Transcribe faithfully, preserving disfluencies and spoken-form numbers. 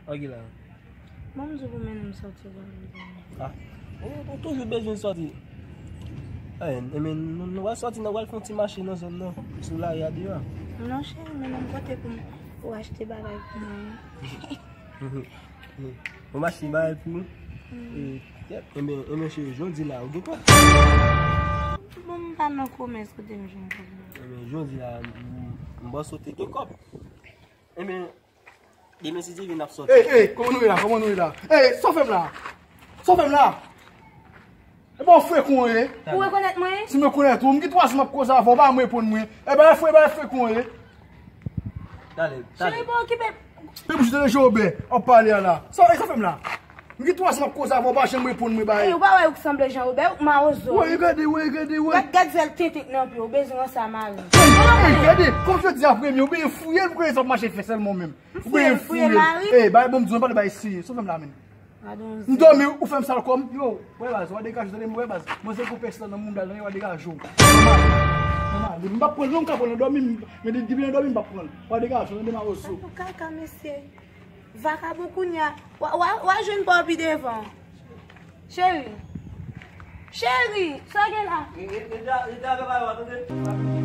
Ok la. Bon, m di w pou mennen m sòti, bon. Ah. Ou, ou toujou bezwen sòti. Eh, men nou, nou pral sòti, nou pral fè yon ti mache nan zòn nan. Sou lari a deyò. Non, cheri, mennen m kote pou m, pou achte bagay pou mwen. Ou m achte bagay pou ou? E, yep, enben, enben, cheri, jodi la, ou gen kòb? Bon, m pa nan komès kote m jwenn kòb la. Enben, jodi la, m, m panse w te gen kòb. Enben, demen si Dye vle n ap sòti. Ey, ey, kòman nou ye la? Kòman nou ye la? Ey, sa w fè m la? Sa w fè m la? E bon, frekon ye. Ou rekonèt mwen? Si mwen rekonèt ou, m gen twa jou m ap koze avè w, ou pa janm reponn mwen. E bagay fre, bagay frekon ye. Talè, talè. Cheri, pa okipe. Pe bouch de Jean Robert, w ap pale a la. Sa, e sa w fè m la? M gen twa jou m ap koze avè w, ou pa janm reponn mwen, bay. Ey, ou pa wè ou k sanble Jean Robert, ou k mawozo. Wè, gade, wè, gade, wè. Gad, gad zèl tenten k nan pye w, bezwen sa mari. Ey, gade, kòm jodi a premye, ou byen fouye l pou konnen sa w ap mache fè sèlman menm. Ou byen fouye l. Ey, bay, bon, m di w, m pale bay serye. Sa w fè m la, menm? M dòmi, ou fè m sal kò m. Yo, wè baz, w a degaje w, tande m, wè baz. Manzè gon pès lan nan mouda l, tande, w a degaje w. Nòmal, nòmal. M p ap pran l non, m ka pran l nan dòmi, men depi nan dòmi m p ap pran l. W a degaje w, tande, mawozo. Sa pou kaka, mesye. Vakabon kounye a. W a, w a, w a jwenn pa w pi devan. Cheri. Cheri, sa w gen la? Rete, rete, rete avè w, tande.